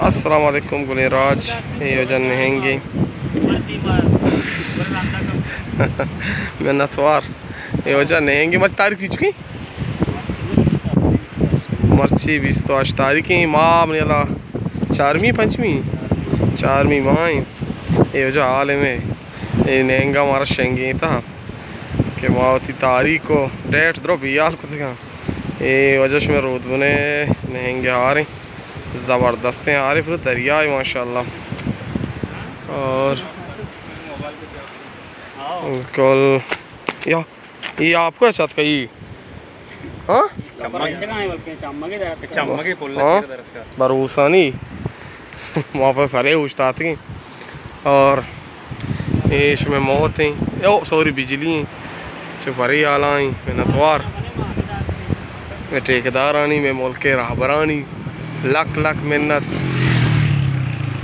السلام علیکم گلیں راج، اے وجہ نہنگیں۔ منتوار۔ اے وجہ نہنگیں، مرچی تاریخ چی چکی؟ مرچی بیست و ہشت تاریخیں ماہ، منی اللہ، چارمی پنچمی؟ چارمی ماہیں۔ اے وجہ عالم ہے۔ اے نہنگا مارا شنگیں تا کہ ما وتی تاریخ و ڈیٹ درو بیال کتگاں۔ اے وجہ شمئے رودبنے نہنگ ہاریں، زبردستیں ہاریں، پورا دریائے ماشاءاللہ۔ اور بالکل، یا، یہ آپ کو اچھا تھا یہ؟ ہاں؟ چمگے پل ہاں؟ درخت کا۔ بروسانی۔ واپس سرے اوشتاتگیں۔ اور اے شمئے موت ایں، او سوری، بجلی ایں، چہ برے حالائیں۔ منتوار مئے ٹھیکیدارانی، مئے ملک ءِ رہبرانی لک لک منت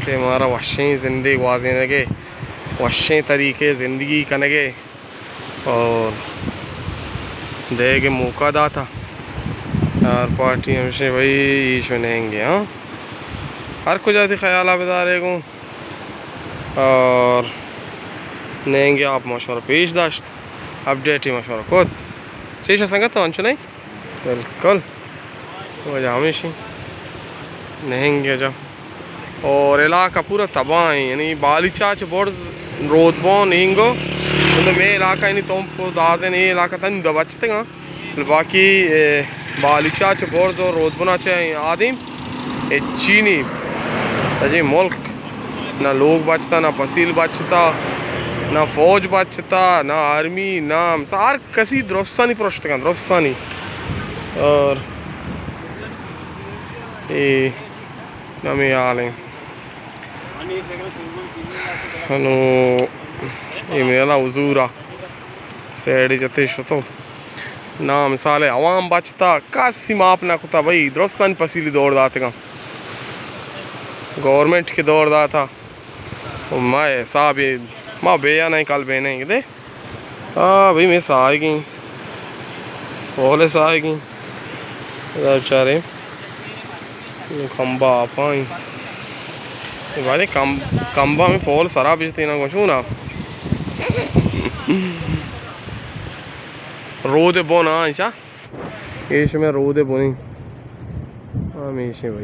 کہ مارا وشیں زندے گوازینگ ءِ، وشیں طریقے زندگی کنگ ءِ اور دئیگ ءِ موقع داتا۔ ہر پارٹی ہمشیں بھئی، ایش نہنگے ہاں، ہر کجا تئی خیالا بدارے گوں۔ اور نہنگے آپ ما شمارا پیش داشت، اپڈیٹی ما شمارا کت۔ چیش سنگت، انچو نہیں؟ بالکل۔ وجہ ہمیشی نہنگے جا۔ اور علاقہ پورا تباہ ہیں، یعنی بالیچا چہ برز رودبون نہنگو، مطلب مئے علاقہ یعنی تمپ و دازن، اے علاقہ تن دا بچتگاں۔ باقی، اے، بالیچا چہ برز و رودبنا چہ آدیم ہچی نی۔ اجی ملک نہ لوگ بچتا، نہ پسیل بچتا، نہ فوج بچتا، نہ آرمی، نہ ہمسا، ہر کسی درستانی پرشتگاں، درستانی۔ اور اے نمی حال ہیں۔ ہنو اے میلا حضورا سیڑی جتے شتو۔ نا مثال عوام بچتا، کسی ماپ نہ کتا بھئی، درستانی پسیلی دور داتگاں۔ گورنمنٹ کہ دور داتا، ما حساب ما بیا نہیں کل بینے دے۔ آ بھئی، میں ساہگیں، پول ساہگیں۔ ادا بچارے کمبا آپاں۔ بارے کم-، کمبا میں پول سرا بجتے نا گوشو نا۔ رود بون آ انچا۔ اے شمئے رود بنی۔ ہمیشہ بھائی۔